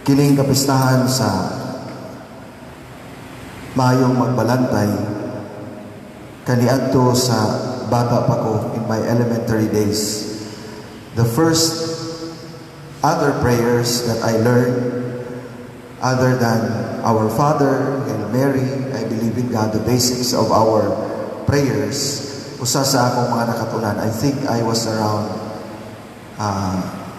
Kining kapistahan sa Maayong Magbalantay, kaniadto sa bata pa ko, in my elementary days. The first other prayers that I learned other than Our Father, Hail Mary, I believe in God, the basics of our prayers, usa sa akong mga nakatunan. I think I was around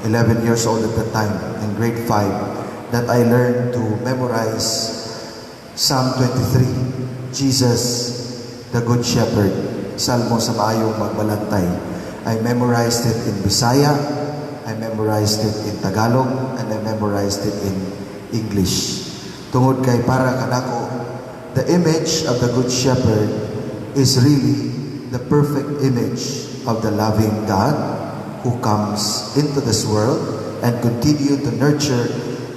11 years old at the time, in grade 5, that I learned to memorize Psalm 23, Jesus, the Good Shepherd, Salmo sa Maayong Magbalantay. I memorized it in Bisaya, I memorized it in Tagalog, and I memorized it in English. Tungod kay para kanako, the image of the Good Shepherd is really the perfect image of the loving God who comes into this world and continue to nurture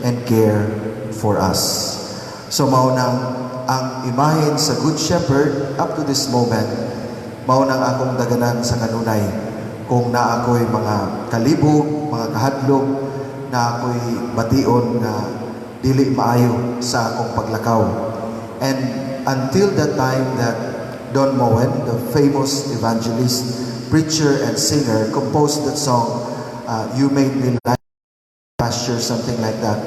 and care for us. So mao nang ang imahen sa Good Shepherd up to this moment, mao nang akong daganan sa kanunay kung naa ako'y mga kalibog, mga kahadlok, naa ako'y bation nga dili maayo sa akong paglakaw. And until the time that Don Moen, the famous evangelist, preacher, and singer, composed that song, "You Made Me Lie Pasture," something like that,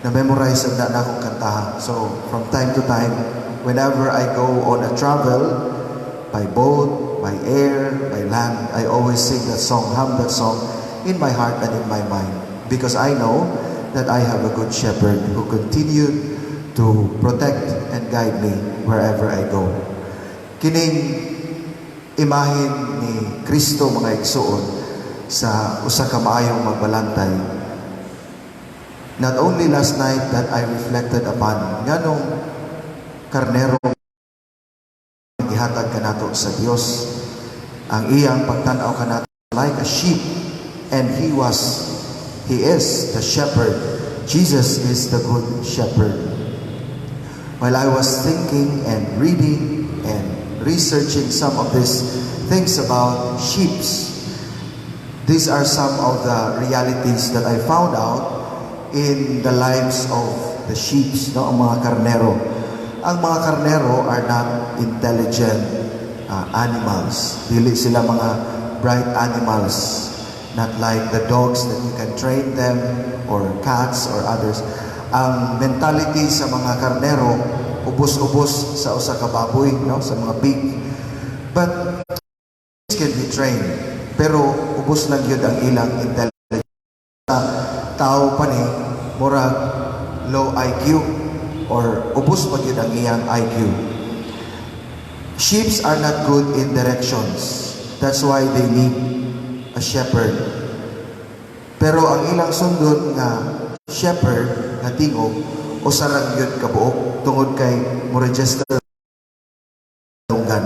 na-memorize na akong kantaha. So, from time to time, whenever I go on a travel, by boat, by air, by land, I always sing that song, hum that song in my heart and in my mind. Because I know that I have a good shepherd who continued to protect and guide me wherever I go. Kining imahen ni Kristo, mga igsuon, sa usa ka maayong magbalantay, not only last night that I reflected upon nganong karnero gihatag kanato sa Dios, ang iyang pagtan-aw kanato like a sheep, and he is the shepherd. Jesus is the good shepherd. While I was thinking and reading and researching some of these things about sheep, these are some of the realities that I found out in the lives of the sheep, no, ang mga karnero. Ang mga karnero are not intelligent animals. Dili sila mga bright animals. Not like the dogs that you can train them or cats or others. Ang mentality sa mga karnero, ubos-ubos sa usa ka baboy, no, sa mga pig. But can be trained. Pero ubos lang gyud ang ilang intelligence. Sa tao pa ni, murag low IQ or ubos pa gyud ang iyang IQ. Sheeps are not good in directions. That's why they need a shepherd. Pero ang ilang sundon nga shepherd nga tingog, usa ra gyud ka buok tungod kay mo register dunggan.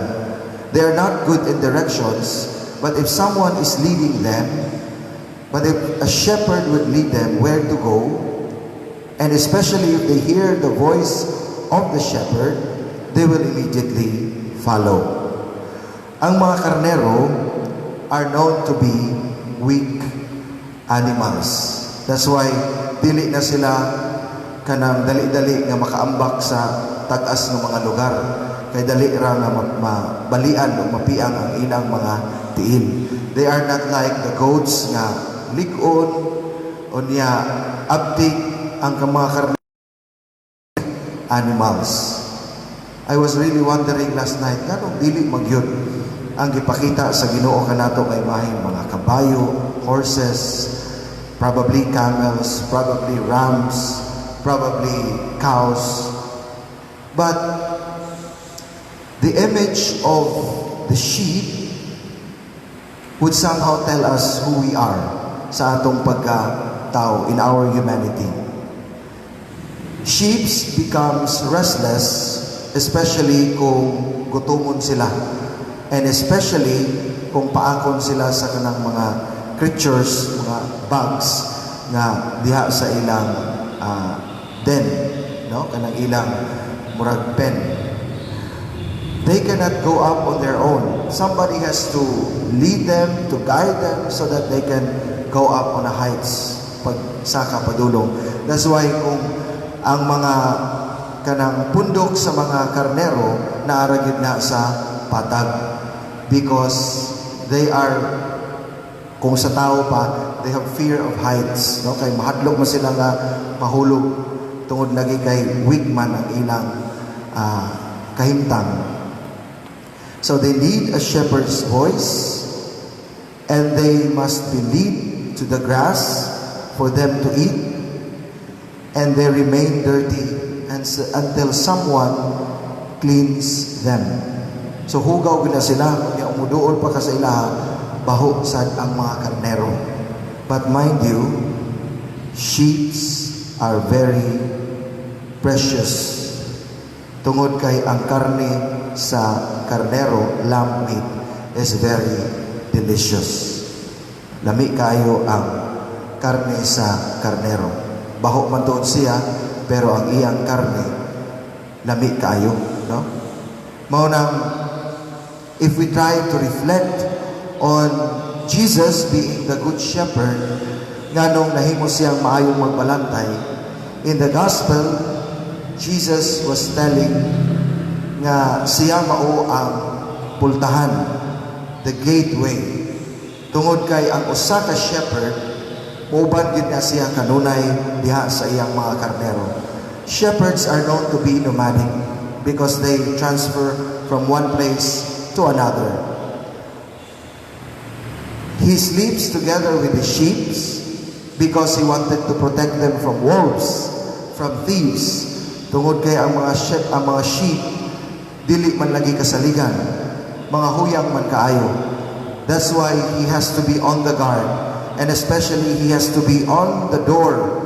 They are not good in directions, but if someone is leading them, but if a shepherd would lead them where to go, and especially if they hear the voice of the shepherd, they will immediately follow. Ang mga karnero are known to be weak animals. That's why dili na sila kanang dali-dali nga makaambak sa tag-as ng mga lugar. Kay dali ra nga mabalian o mapiang ang ilang mga tiil. They are not like the goats nga lig-on unya abtik ang mga karnero animals. I was really wondering last night, nganong dili man gyud ang gipakita sa Ginoo kanato nga imahen, mga kabayo, horses, probably camels, probably rams, probably cows. But the image of the sheep would somehow tell us who we are sa atong pagka-tao, in our humanity. Sheep becomes restless, especially kung gutomon sila and especially kung paakon sila sa kanang mga creatures, mga bugs nga diha sa ilang den, no, kanang ilang murag pen. They cannot go up on their own. Somebody has to lead them, to guide them so that they can go up on the heights. pagsaka padulong. That's why kung ang mga kanang pundok sa mga karnero naa ra gyud na sa patag because they are, kung sa tao pa, they have fear of heights, no, kay mahadlok man sila nga mahulog tungod lagi kay weak man ang ilang kahimtang. So they need a shepherd's voice and they must be led to the grass for them to eat, and they remain dirty and until someone cleans them. So hugaw gid na sila, unya umuduol pa ka sa ilaha, baho sad ang mga karnero. But mind you, sheep are very precious. Tungod kay ang karne sa karnero, lamb meat, is very delicious. Lami kaayo ang karne sa karnero. Baho man tuod siya, pero ang iyang karne lami kaayo, no? Mao nang if we try to reflect on Jesus being the good shepherd, nganong nahimo siyang maayong magbalantay, in the gospel, Jesus was telling nga siya mao ang pultahan, the gateway. Tungod kay ang usa ka shepherd, muuban gyud na siya kanunay diha sa iyang mga karnero. Shepherds are known to be nomadic because they transfer from one place to another. He sleeps together with the sheep because he wanted to protect them from wolves, from thieves. Tungod kay ang mga sheep dili man lagi kasaligan, mga huyang man kaayo. That's why he has to be on the guard, and especially he has to be on the door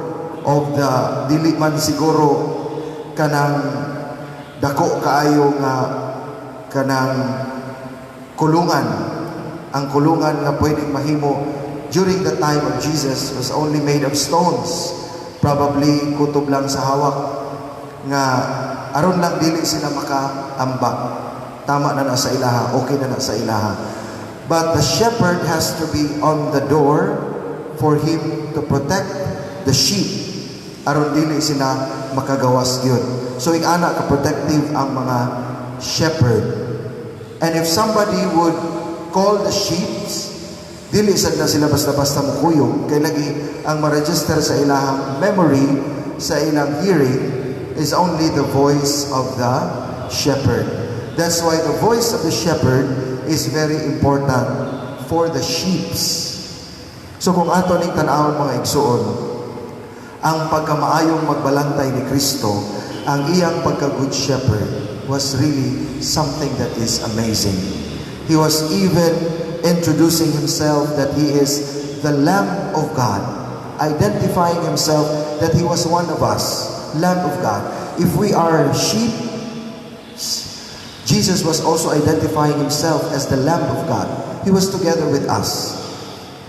of the, dili man siguro kanang dako kaayo nga kanang kulungan. Ang kulungan nga pwedeng mahimo during the time of Jesus was only made of stones, probably kutob lang sa hawak, nga aron lang dili sila makaambak. Tama na na sa ilaha, okay na na sa ilaha. But the shepherd has to be on the door for him to protect the sheep aron dili sila makagawas gyud. So ing-ana ka protective ang mga shepherd. And if somebody would call the sheep, dili sad na sila basta-basta mukuyog kay lagi ang ma-register sa ilahang memory, sa ilang hearing, is only the voice of the shepherd. That's why the voice of the shepherd is very important for the sheeps. So kung ato ning tan-awon, mga igsuon, ang pagkamaayong magbalantay ni Kristo, ang iyang pagka-good shepherd was really something that is amazing. He was even introducing himself that he is the Lamb of God, identifying himself that he was one of us, Lamb of God. If we are sheep, Jesus was also identifying himself as the Lamb of God. He was together with us.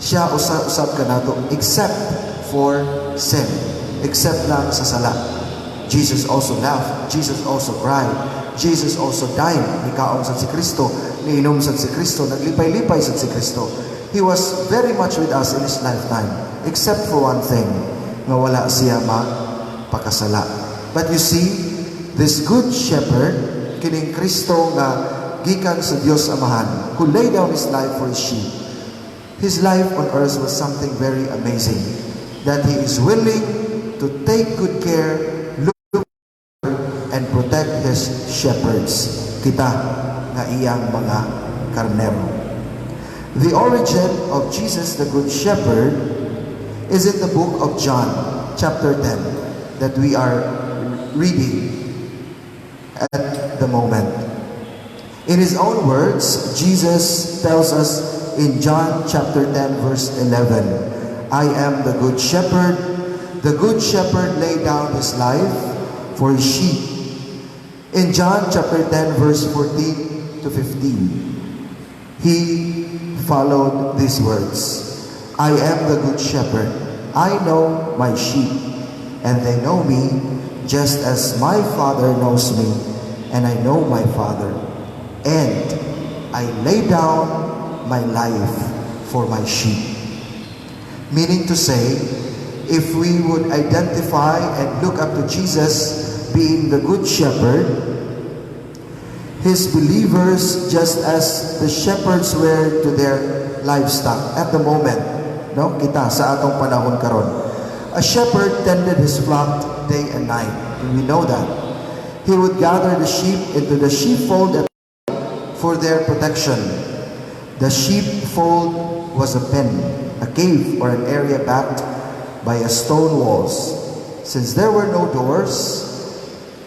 Siya usa-usab kanato except for sin, except lang sa sala. Jesus also laughed, Jesus also cried, Jesus also died. Nikaon sad si Kristo, niinom sad si Kristo, naglipay-lipay sad si Kristo. He was very much with us in his lifetime, except for one thing, nga wala siya magpakasala. But you see, this good shepherd, kining Kristo nga gikan sa Dios Amahan, who laid down his life for his sheep, his life on earth was something very amazing, that he is willing to take good care, look and protect his shepherds, kita nga iyang mga karnero. The origin of Jesus the Good Shepherd is in the book of John, chapter 10, that we are reading at the moment. In his own words, Jesus tells us in John chapter 10, verse 11, "I am the good shepherd. The good shepherd laid down his life for his sheep." In John chapter 10, verse 14 to 15, he followed these words, "I am the good shepherd. I know my sheep, and they know me, just as my Father knows me, and I know my Father. And I lay down my life for my sheep." Meaning to say, If we would identify and look up to Jesus being the Good Shepherd, His believers, just as the shepherds were to their livestock at the moment, no? Kita sa atong panahon karon. A shepherd tended his flock day and night, and we know that. He would gather the sheep into the sheepfold for their protection. The sheepfold was a pen, a cave, or an area backed by a stone walls. Since there were no doors,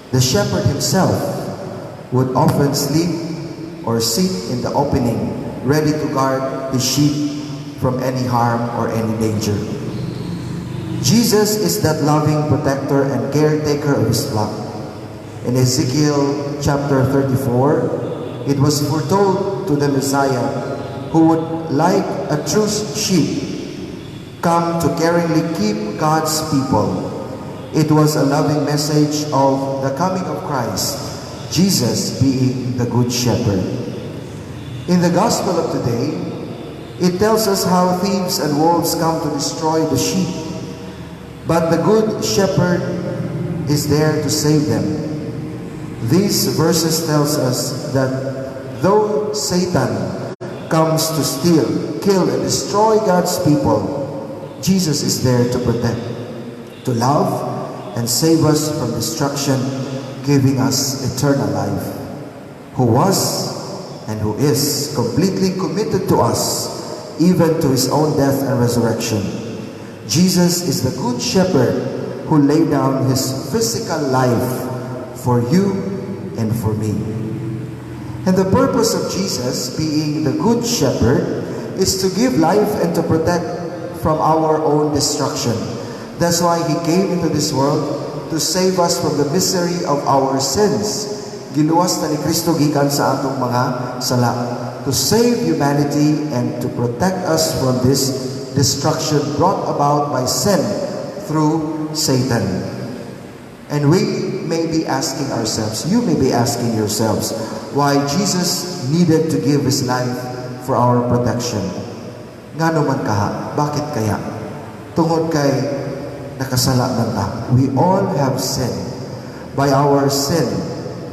the shepherd himself would often sleep or sit in the opening, ready to guard his sheep from any harm or any danger. Jesus is that loving protector and caretaker of his flock. In Ezekiel chapter 34, it was foretold to the Messiah who would, like a true sheep, come to caringly keep God's people. It was a loving message of the coming of Christ, Jesus being the Good Shepherd. In the Gospel of today, it tells us how thieves and wolves come to destroy the sheep, but the Good Shepherd is there to save them. These verses tells us that though Satan comes to steal, kill, and destroy God's people, Jesus is there to protect, to love, and save us from destruction, giving us eternal life, who was and who is completely committed to us, even to his own death and resurrection. Jesus is the Good Shepherd who laid down his physical life for you and for me. And the purpose of Jesus being the Good Shepherd is to give life and to protect from our own destruction. That's why He came into this world, to save us from the misery of our sins. Giluwas ta ni Kristo gikan sa atong mga sala, to save humanity and to protect us from this destruction brought about by sin through Satan. And we may be asking ourselves, you may be asking yourselves, why Jesus needed to give His life for our protection. Ngano man kaha? Bakit kaya? Tungod kay nakasala man ta. We all have sinned. By our sin,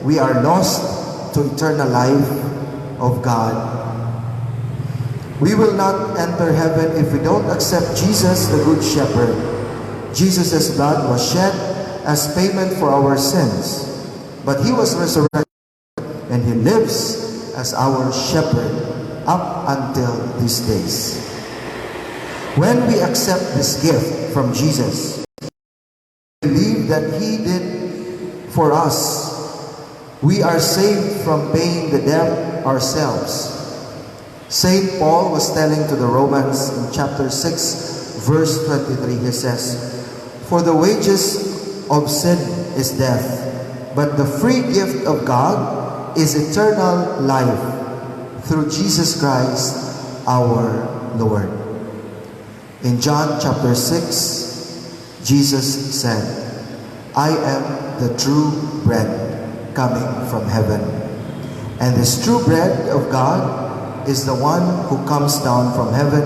we are lost to eternal life of God. We will not enter heaven if we don't accept Jesus, the Good Shepherd. Jesus' blood was shed as payment for our sins, but He was resurrected and He lives as our shepherd up until these days. When we accept this gift from Jesus, believe that He did for us, we are saved from paying the debt ourselves. Saint Paul was telling to the Romans in chapter 6, verse 23, he says, "For the wages of sin is death, but the free gift of God is eternal life through Jesus Christ our Lord." In John chapter 6, Jesus said, "I am the true bread coming from heaven. And this true bread of God is the one who comes down from heaven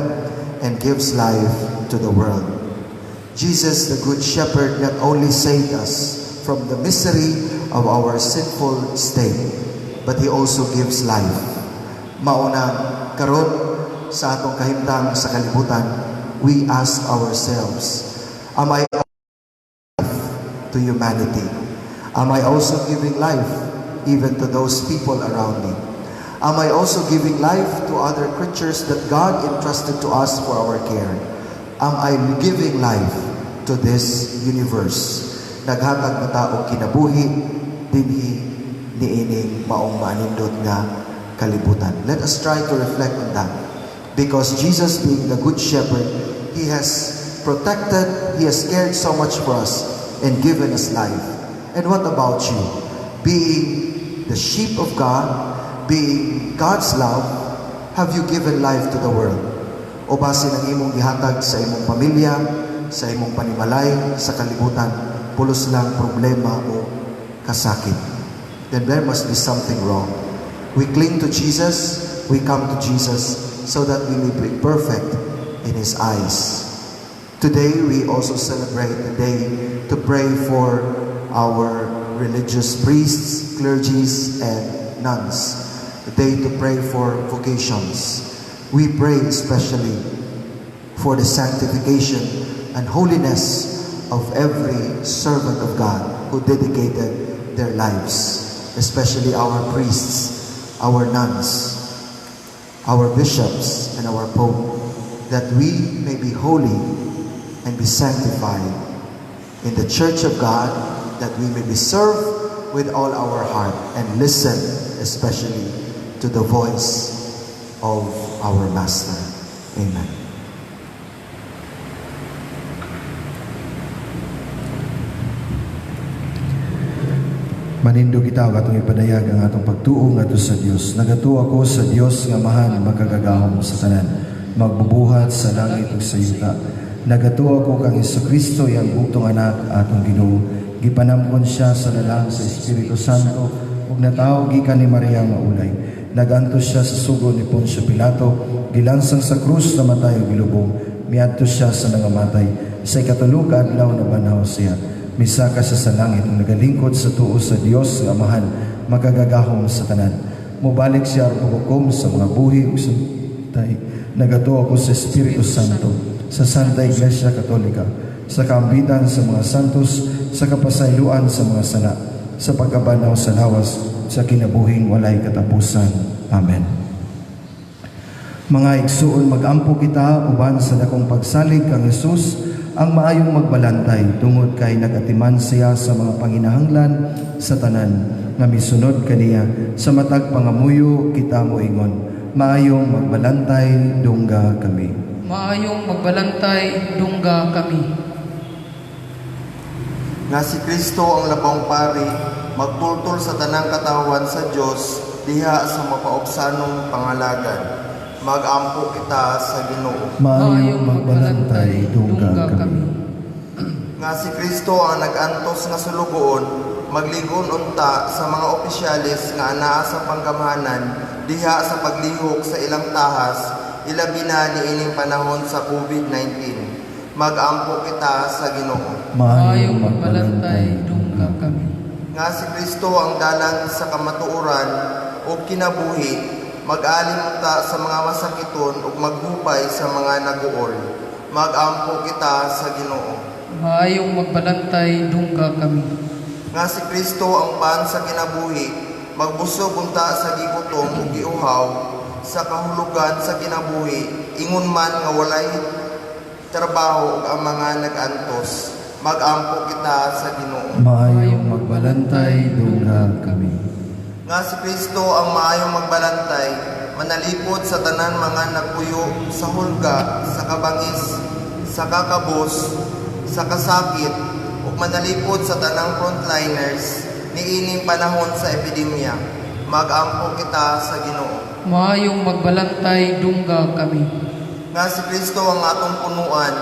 and gives life to the world." Jesus, the Good Shepherd, not only saved us from the misery of our sinful state, but He also gives life. Mao na karon sa atong kahimtang sa kalibutan, we ask ourselves, am I to humanity? Am I also giving life even to those people around me? Am I also giving life to other creatures that God entrusted to us for our care? Am I giving life to this universe? Naghatag ba ta og kinabuhi dinhi niining maong maanindot nga kalibutan? Let us try to reflect on that. Because Jesus, being the Good Shepherd, He has protected, He has cared so much for us and given us life. And what about you? Being the sheep of God, being God's love, have you given life to the world? O basin ang imong gihatag sa imong pamilya, sa imong panimalay, sa kalibutan, pulos lang problema o kasakit? Then there must be something wrong. We cling to Jesus, we come to Jesus so that we may be perfect in His eyes. Today, we also celebrate the day to pray for our religious priests, clergies, and nuns. The day to pray for vocations. We pray especially for the sanctification and holiness of every servant of God who dedicated their lives, especially our priests, our nuns, our bishops, and our Pope, that we may be holy and be sanctified in the church of God, that we may be served with all our heart and listen especially to the voice of our Master. Amen. Manindog kita ug atong ipadayag ang atong pagtuo ngadto sa Dios. Nagatuo ako sa Dios nga Amahan makagagahom sa tanan, magbubuhat sa langit ug sa yuta. Nagatuo ako kang Hesukristo, iyang bugtong anak, atong Ginoo. Gipanamkon siya sa lalang sa Espiritu Santo ug natawo gikan ni Maria nga ulay. Nagantos siya sa sugo ni Poncio Pilato, gilansang sa krus, namatay ug gilubong. Miadto siya sa nangamatay. Sa ikatulo ka adlaw nabanhaw siya. Misaka siya sa langit ug nagalingkod sa tuo sa Dios nga Amahan makagagahom sa tanan. Mobalik siya aron paghukom sa mga buhi ug sa patay. Nagatuo ako sa Espiritu Santo, sa Santa Iglesia Katolika, sa kaambitan sa mga santos, sa kapasayloan sa mga sala, sa pagkabanhaw sa lawas, sa kinabuhing walay katapusan. Amen. Mga igsuon, magampo kita uban sa dakong pagsalig kang Hesus ang maayong magbalantay, tungod kay nagatiman siya sa mga panginahanglan sa tanan nga misunod kaniya. Sa matag pangamuyo kita moingon: Maayong magbalantay, dungga kami. Maayong magbalantay, dungga kami. Nga si Kristo ang labawng pari, magtultol sa tanang katawhan sa Dios diha sa mapaubsanong pangalagan. Magampo kita sa Ginoo. Maayong magbalantay, dungga kami. Nga si Kristo ang nag-antos nga sulugoon, magligon unta sa mga opisyalis nga anaa sa panggamhanan diha sa paglihok sa ilang tahas, ilabi na niining panahon sa COVID-19. Magampo kita sa Ginoo. Maayong magbalantay, dungga kami. Nga si Kristo ang dalan sa kamatuoran ug kinabuhi, mag-alim unta sa mga masakiton ug maghupay sa mga naguol. Magampo kita sa Ginoo. Maayong magbalantay, dungga kami. Nga si Kristo ang pan sa kinabuhi, magbusog unta sa gigutom ug giuhaw sa kahulugan sa kinabuhi, ingon man nga walay trabaho ug ang mga nag-antos. Magampo kita sa Ginoo. Maayong magbalantay, dungga kami. Nga si Kristo ang maayong magbalantay, manalipod sa tanan mga nagpuyo sa hulga, sa kabangis, sa kakabos, sa kasakit, ug manalipod sa tanang frontliners niining panahon sa epidemya. Magampo kita sa Ginoo. Maayong magbalantay, dungga kami. Nga si Kristo ang atong punuan,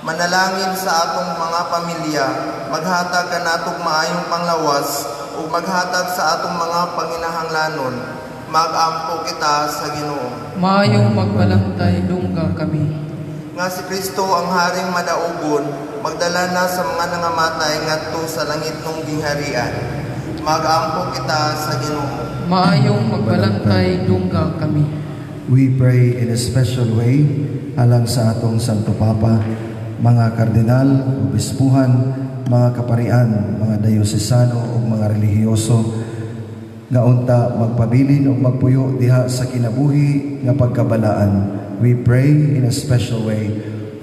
manalangin sa atong mga pamilya, maghatag kanatong maayong panglawas ug maghatag sa atong mga panginahanglanon. Magampo kita sa Ginoo. Maayong magbalantay, dungga kami. Nga si Kristo ang haring madaugon, magdala na sa mga nangamatay ngadto sa langitnong gingharian. Magampo kita sa Ginoo. Maayong magbalantay, dungga kami. We pray in a special way alang sa atong Santo Papa, mga kardinal, obispuhan, mga kaparian, mga diosesano ug mga relihiyoso nga unta magpabilin ug magpuyo diha sa kinabuhi nga pagkabalaan. We pray in a special way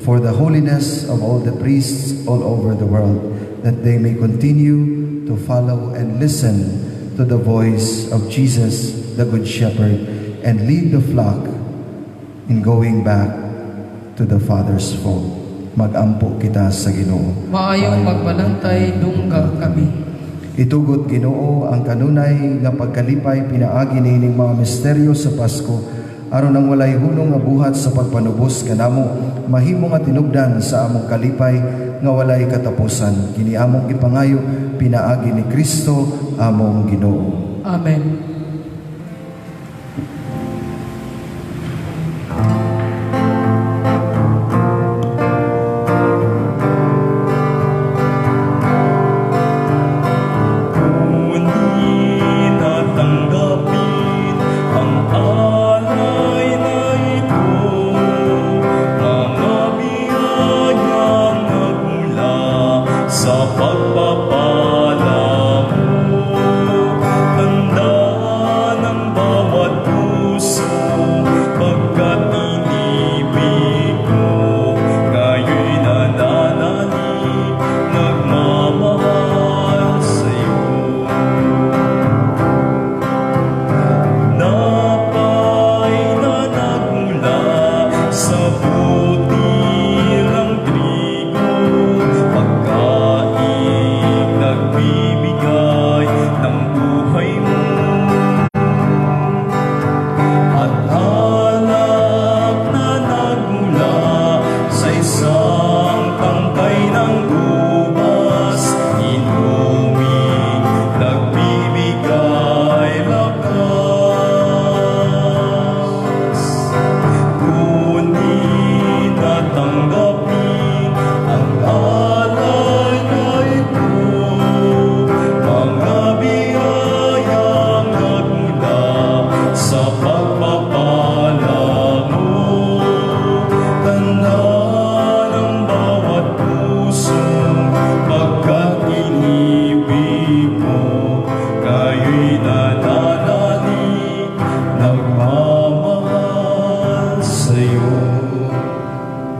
for the holiness of all the priests all over the world, that they may continue to follow and listen to the voice of Jesus, the Good Shepherd, and lead the flock in going back to the Father's fold. Magampo kita sa Ginoo. Maayong magbalantay, dungga kami. Itugot, Ginoo, ang kanunay nga pagkalipay pinaagi niining mga misteryo sa Pasko, aron ang walay hunong nga buhat sa pagpanubos kanamo mahimo nga tinubdan sa among kalipay nga walay katapusan. Kini among gipangayo pinaagi ni Kristo among Ginoo. Amen. sa pagpapala mo. Tanda ng bawat puso, pagkat inibig mo, ngayon'y nananalig, nagmamahal sa'yo. Napay na nagmula sa butil ng trigo, pagkain nagbibigay ng buhay mo. At alak na nagmula sa isang tangkay ng ubas, inuming nagbibigay lakas. Kunin at tanggapin ang alay na ito, mga biyayang nagmula sa pagpapala mo. Tanda ng bawat puso, pagkat inibig mo, kayo'y nananalig, nagmamahal sa'yo.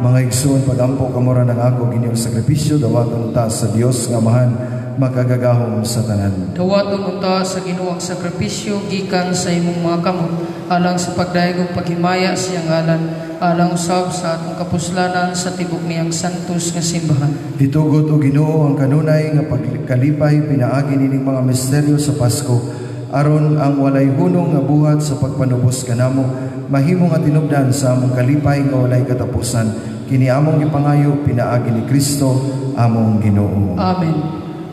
Mga igsoon, pagampo kamo ra ng ako inyong sakripisyo, dawaton ta sa Dios nga Amahan, makagagahom sa tanan. Dawaton unta sa Ginoo ang sakripisyo gikan sa imong mga kamot alang sa pagdayeg ug paghimaya sa iyang ngalan, alang usab sa atong kapuslanan sa tibok niyang santos nga simbahan. Itugot o Ginoo ang kanunay nga pagkalipay pinaagi nining mga misteryo sa Pasko, aron ang walay hunong nga buhat sa pagpanubos kanamo mahimo nga tinubdan sa among kalipay nga walay katapusan. Kini among gipangayo pinaagi ni Kristo among Ginoo. Amen.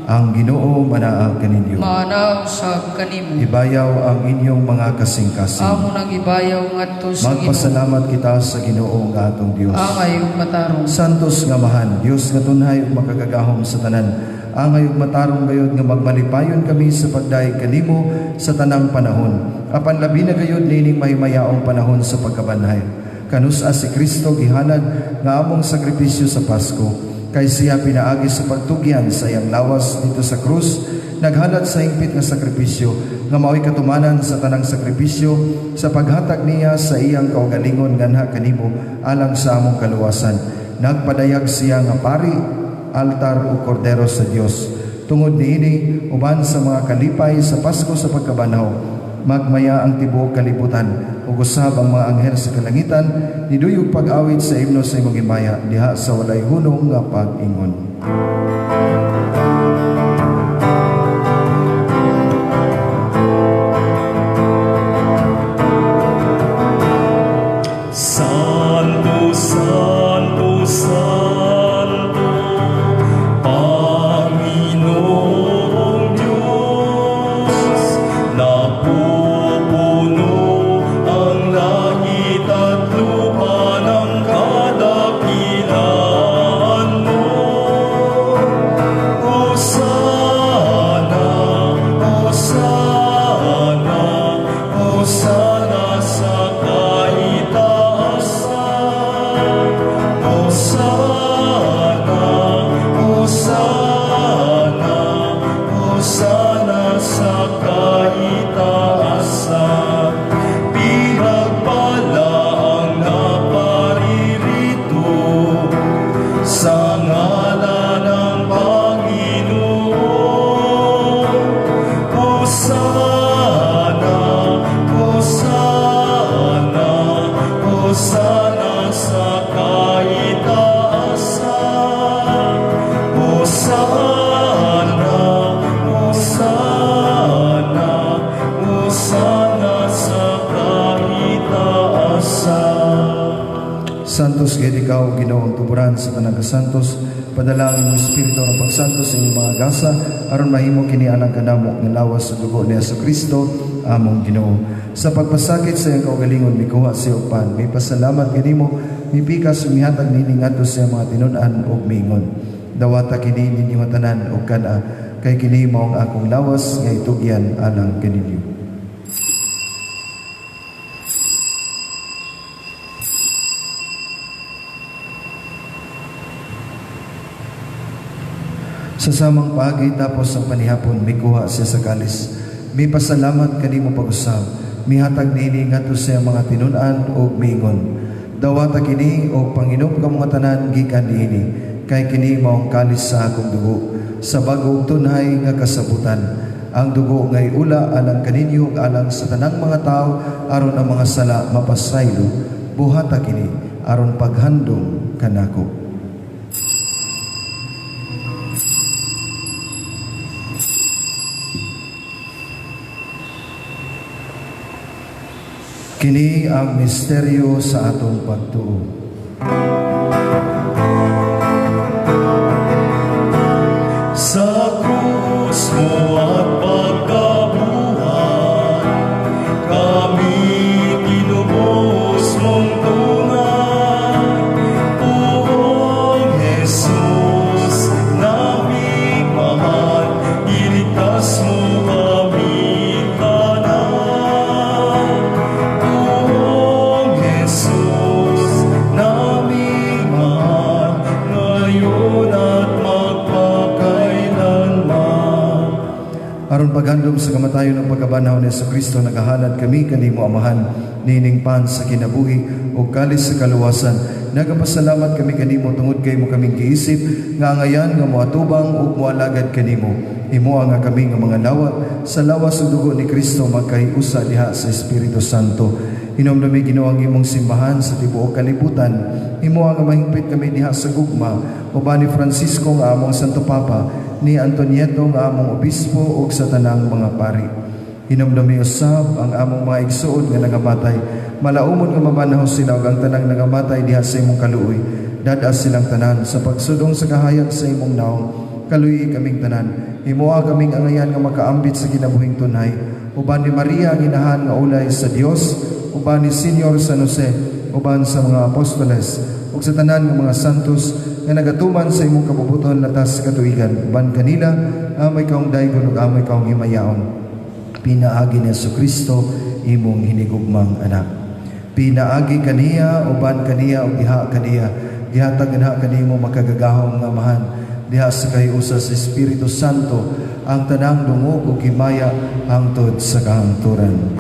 Ang Ginoo manaa kaninyo. Maanaa usab kanimo. Ibayaw ang inyong mga kasing-kasing. Amo nang ibayaw ngadto sa Ginoo. Magpasalamat kita sa Ginoo nga atong Dios. Angay ug matarong. Santos nga Amahan, Dios nga tunhay ug makagagahom sa tanan, angay ug matarong gayod nga magmalipayon kami sa pagdayeg kanimo sa tanang panahon. Apan labi na gayod niining mahimayaong panahon sa pagkabanhay. Kanus-a si Kristo gihalad nga among sakripisyo sa Pasko, kay siya pinaagi sa pagtugyan sa iyang lawas dito sa krus, naghalad sa hingpit nga sakripisyo nga mao'y katumanan sa tanang sakripisyo sa paghatag niya sa iyang kaugalingon nganha kanimo alang sa among kaluwasan. Nagpadayag siya nga pari, altar o kordero sa Dios. Tungod niini, uban sa mga kalipay sa Pasko sa pagkabanhaw, magmaya ang tibuok kalibutan ug usab ang mga anghel sa kalangitan niduyog pag-awit sa himno sa imong himaya diha sa walay hunong nga pag-ingon. Santo, Santo, Santo, Panginoong Diyos, napupuno ang langit at lupa ng kadakilaan mo. Hosana, Hosana, Hosana sa kaitaasan. Hosana, Hosana, Hosana sa kaitaasan. Pinagpala ang naparirito sa ngalan ng Panginoon. Hosana, Hosana, Hosana sa kaitaasan. Hosana, Hosana, Hosana sa kaitaasan. Santos gid ikaw, Ginoong tuburan sa tanang kasantos, padala ang imong Espiritu ng pagsantos sa inyong mga gasa, aron mahimo kini alang kanamo nga lawas sa dugo ni Jesucristo, among Ginoo. Sa pagpasakit sa iyang kaugalingon, mikuha siya og pan, may pasalamat kanimo, mipikas umihatag nini ngadto sa iyang mga tinun-an ug miingon. Dawata kini ninyong tanan og kan-a, kay kini mao ang akong lawas nga itugyan alang kaninyo. Sa samang paagi tapos ang panihapon, mikuha siya sa kalis. Mipasalamat kanimo pag-usab, mihatag niini ngadto sa iyang mga tinun-an ug miingon: "Dawata kini og panginom kamo nga tanan gikan niini, kay kini mao ang kalis sa akong dugo sa bag-ong tunhay nga kasabutan. Ang dugo nga iula alang kaninyo ug alang sa tanang mga tawo aron ang mga sala mapasaylo. Buhata kini aron paghandom kanako." Kini ang misteryo sa atong pagtuo. Sa krus mo at pagkabuhay, kami tinubos mong tunay. Poong Jesus, naming mahal, iligtas mo kami tanan. Poong Jesus, naming mahal, ngayon at magpakailanman. Aron paghandom sa kamatayon ug pagkabanhaw ni Kristo, nagahalad kami kanimo, Amahan, niining pan sa kinabuhi ug kalis sa kaluwasan. Nagapasalamat kami kanimo tungod kay imo kaming giisip nga angayan nga moatubang ug moalagad kanimo. Himoa nga kami nga mga lawat sa lawas ug dugo ni Kristo magkahiusa diha sa Espiritu Santo. Hinumdumi, Ginoo, ang imong simbahan sa tibuok kalibutan. Himoa nga mahingpit kami diha sa gugma uban ni Francisco nga among Santo Papa, ni Antonieto nga among obispo ug sa tanang mga pari. Hinumdumi usab ang among mga igsuon nga nangamatay. Malaumon nga mabanhaw sila ug ang tanang nangamatay diha sa imong kaluoy. Dad-a silang tanan sa pagsudong sa kahayag sa imong naong. Kaluyi kaming tanan. Himoa kaming angayan nga makaambit sa kinabuhing tunhay. Uban ni Maria ang inahan nga ulay sa Dios, uban ni Senyor San Jose, uban sa mga apostoles, ug sa tanan nga mga santos nga nagatuman sa imong kabubuton latas sa katuigan. Uban kanila, amoy kaong daygon ug amoy kaong himayaon. Pinaagi ni Kristo, imong hinigugmang anak. Pinaagi kaniya, uban kaniya, ug diha kaniya, gihatag ganha kanimo makagagahom nga Amahan, diha sa kahiusa sa Espiritu Santo, ang tanang dungog ug himaya hangtod sa kahangturan.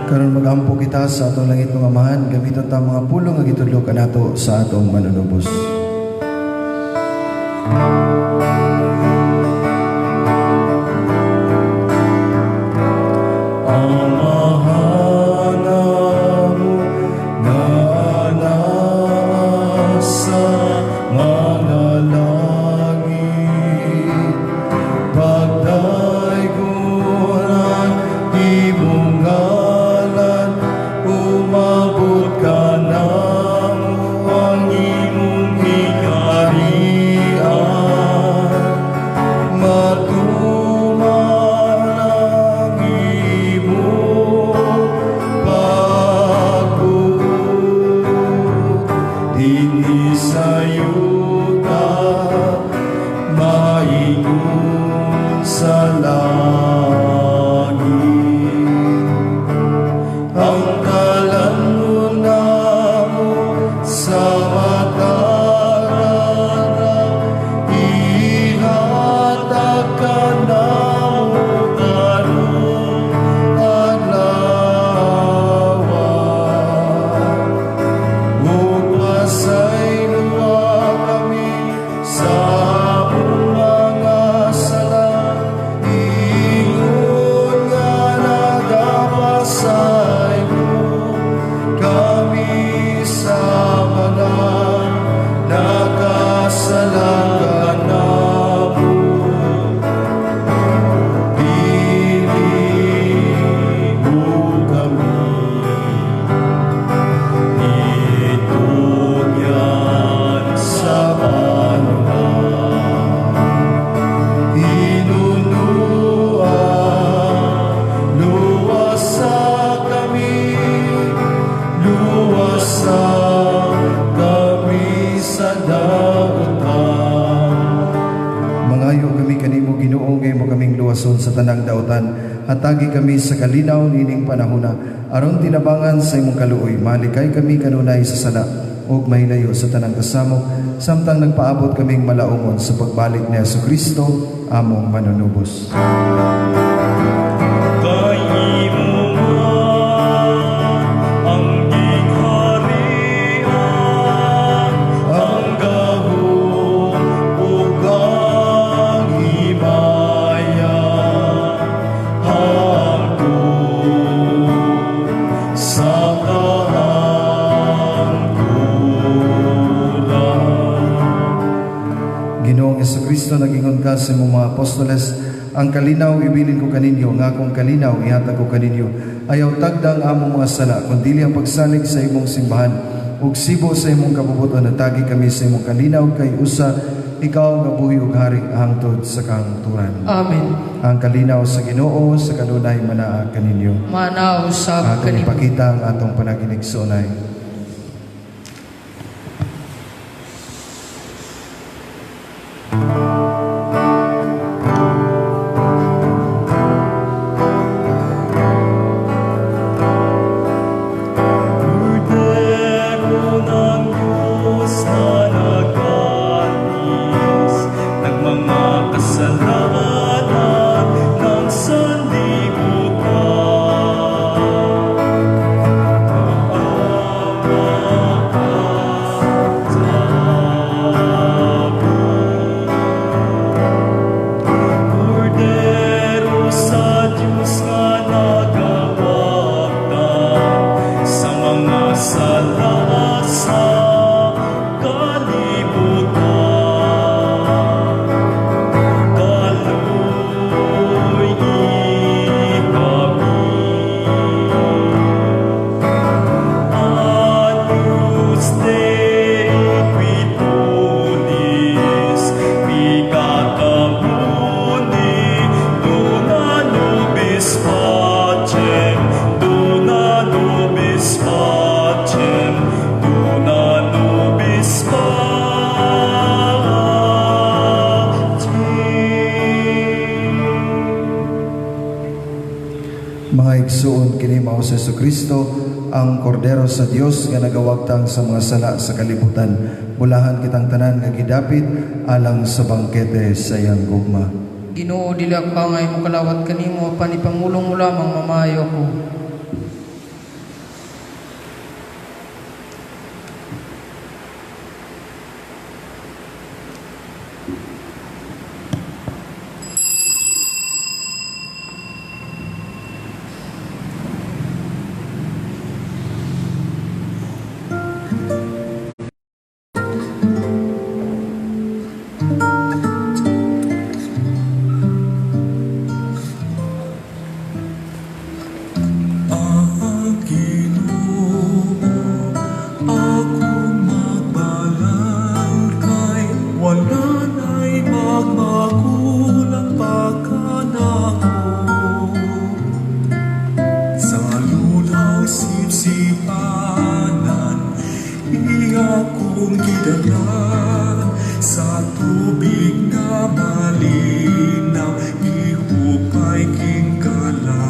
Karon magampo kita sa atong langit mga Amahan, gamiton ta mga pulong nga gitudlo kanato sa atong Manunubos. Amahan namo nga naa sa mga langit, pagdaygon ang imong ngalan, umabot kanamo ang imong gingharian. luwason sa tanang dautan. Hatagi kami sa kalinaw niining panahona, aron tinabangan sa imong kaluoy, malikay kami kanunay sa sala ug mahilayo sa tanang kasamok, samtang nagpaabot kaming malaumon sa pagbalik ni Hesukristo, among manunubos. Kay imo ang gingharian, ang gahom ug ang himaya, hangtod sa kahangturan. Ginoong Hesukristo, nagingon ka sa imong mga apostoles, ang kalinaw ibilin ko kaninyo, nga akong kalinaw ihatag ko kaninyo. Ayaw tagda ang among mga sala, kundili ang pagsalig sa imong simbahan, ug sibo sa imong kabubuton, hatagi kami sa imong kalinaw kay usa ikaw nga buhi ug hari hangtod sa kahangturan. Amen. Ang kalinaw sa Ginoo sa kanunay manaa kaninyo. Manaa usab Atong kanimo. ipakita ang atong panaghinigsuonay. Kordero ng Diyos na nag-alis ng mga kasalanan ng sanlibutan. Maawa ka sa amin. Kordero sa Diyos nga nagawagtang sa mga sala sa kalibutan. Kaluy-i kami. Agnus Dei qui tollis peccata mundi, dona nobis pacem, dona nobis pacem, dona nobis pacem. Mga igsuon, kini mao si Hesukristo, ang kordero sa Dios nga nagawagtang sa mga sala sa kalibutan. Bulahan kitang tanan nga gidapit alang sa bangkete sa iyang gugma. Ginoo, dili ako angay mokalawat kanimo, apan ipamulong mo lamang mamaayo ako. Ang Ginoo akong magbalangkay, wala na'y magmakulang pa kanako. Sa lulhaw sipsipanan, iya kong gidala sa tubig na malinaw, gihupay kingkala.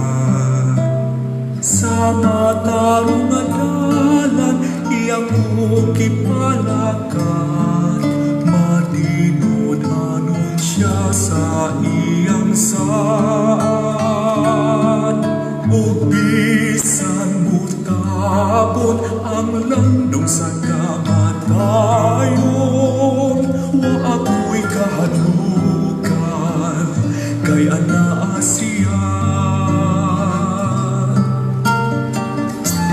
Sa matarong nga dalan, iya kong gipalakat, matinud-anon siya sa iyang saad. Ug bisan mutabon ang landong sa kamatayon, wa ako'y kahadlukan, kay anaa siya.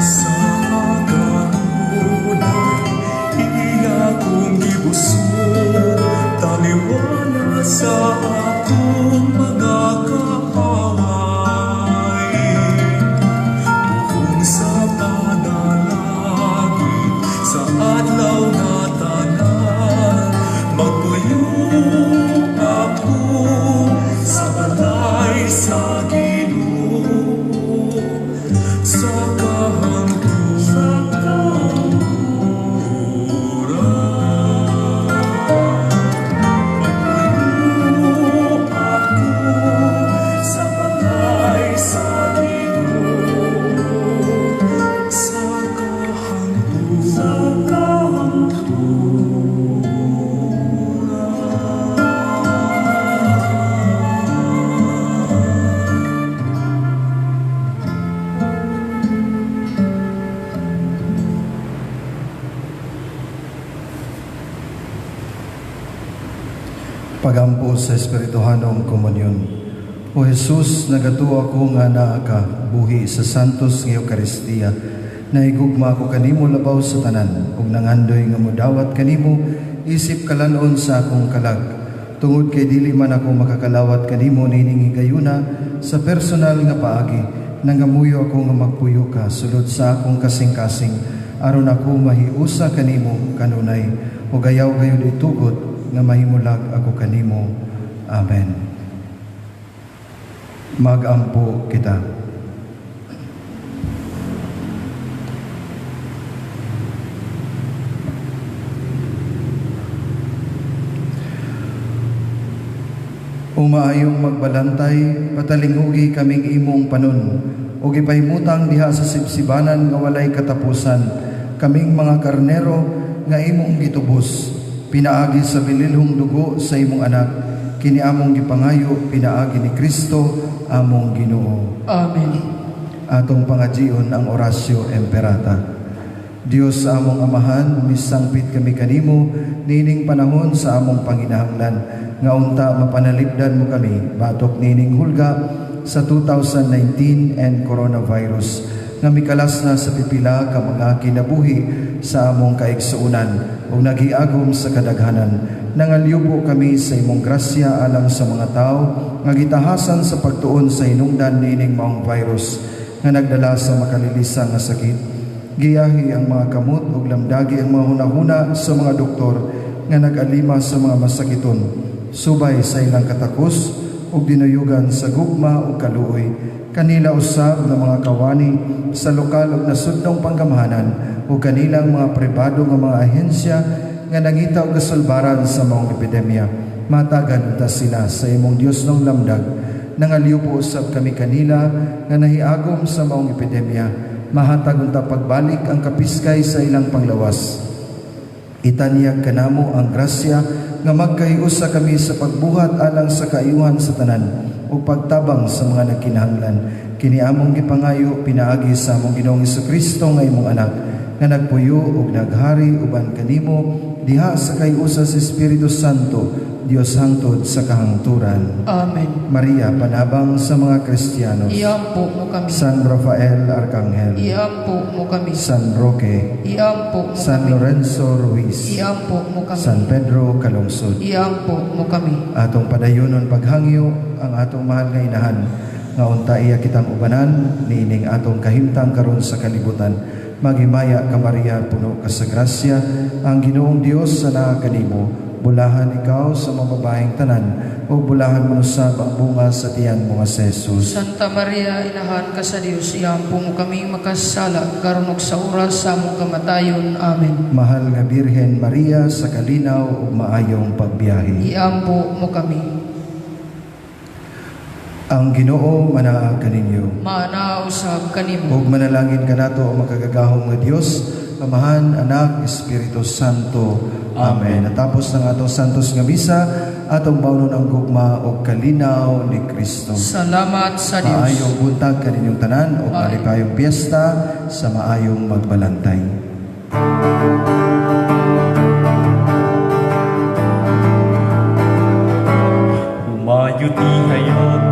Sa kanunay, iya kong gibusog, taliwala sa akong mga kaaway. Buhong sa panalangin, sa adlaw nga tanan, magpuyo ako sa balay sa Ginoo, sa kahangturan. Magpuyo ako Pagampo sa Espirituhanong Komunyon. O Jesus, nagatuo ako nga naa ka, buhi sa Santos nga Eukaristiya. Nahigugma ako kanimo labaw sa tanan, ug nangandoy nga mudawat kanimo, isip kalanon sa akong kalag. Tungod kay dili man ako makakalawat kanimo nining higayuna sa personal nga paagi, nangamuyo ako nga magpuyo ka sulod sa akong kasing-kasing, aron ako mahiusa kanimo kanunay, ug ayaw gayud itugot nga mahimulag ako kanimo. Amen. Magampo kita. Umaayong magbalantay, patalinghugi kaming imong panon, ug ipahimutang diha sa sibsibanan nga walay katapusan, kaming mga karnero nga imong gitubos, pinaagi sa bililhong dugo sa imong anak, kini among gipangayo, pinaagi ni Kristo among Ginoo. Amen. Atong pangajion ang Oratio Imperata. Dios among Amahan, misangpit kami kanimo nining panahon sa among panginahanglan, nga unta mapanalipdan mo kami batok nining hulga sa 2019 and coronavirus, nga mikalas na sa pipila ka mga kinabuhi sa among kaigsuonan ug nagiagom sa kadaghanan. Nangalyubo kami sa imong grasya alang sa mga tawo nga gitahasan sa pagtuon sa hinungdan nining maong virus nga nagdala sa makalilisa nga sakit. Giyahi ang mga kamot ug lamdagi ang mga hunahuna sa mga doktor nga nag-alima sa mga masakiton, subay sa ilang katakos ug dinuyugan sa gugma ug kaluoy. Kanila usab nga mga kawani sa lokal ug nasudnong panggamhanan ug kanilang mga pribado nga mga ahensya nga nangita og kasulbaran sa maong epidemya. Matagan unta sila sa imong Dios nong lamdag. Nangaliw usab kami kanila nga nahiagom sa maong epidemya. Mahatag unta pagbalik ang kapiskay sa ilang panglawas. Itanyag kanamo ang grasya nga magkahiusa kami sa pagbuhat alang sa kaayuhan sa tanan ug pagtabang sa mga nagkinahanglan. Kini among gipangayo pinaagi sa among Ginoong Hesukristo nga imong anak, nga nagpuyo ug naghari uban kanimo diha sa kahiusa sa Espiritu Santo, Dios hangtod sa kahangturan. Amen. Maria, panabang sa mga Kristiyanos. Iampo mo kami. San Rafael Arcangel. Iampo mo kami. San Roque. Iampo mo San kami. Lorenzo Ruiz. Iampo mo kami. San Pedro Calungsod. Iampo mo kami. Atong padayonon paghangyo ang atong mahal nga inahan, nga unta iya kitang ubanan niining atong kahimtang karon sa kalibutan. Maghimaya ka Maria, puno ka sa grasya, ang Ginoong Dios sa naa kanimo. Bulahan ikaw sa mga babaeng tanan, o bulahan mo usab ang bunga sa tiyan mo nga si Jesus. Santa Maria, inahan ka sa Dios, iampo mo kami makasala, karon ug sa oras sa among kamatayon. Amen. Mahal nga Birhen Maria, sa kalinaw ug maayong pagbiyahe. Iampo mo kami. Ang Ginoo manaa kaninyo. Maanaa usab kanimo. Ug manalangin kanato ang makagagahom nga Dios, Amahan, Anak, Espiritu Santo. Amen. Natapos ng atong Santos nga misa, atong baunon ang gugma og kalinaw ni Kristo. Salamat sa Dios. Maayong buntag kaninyong tanan ug malipayong piyesta sa maayong magbalantay. Humayo ti hayag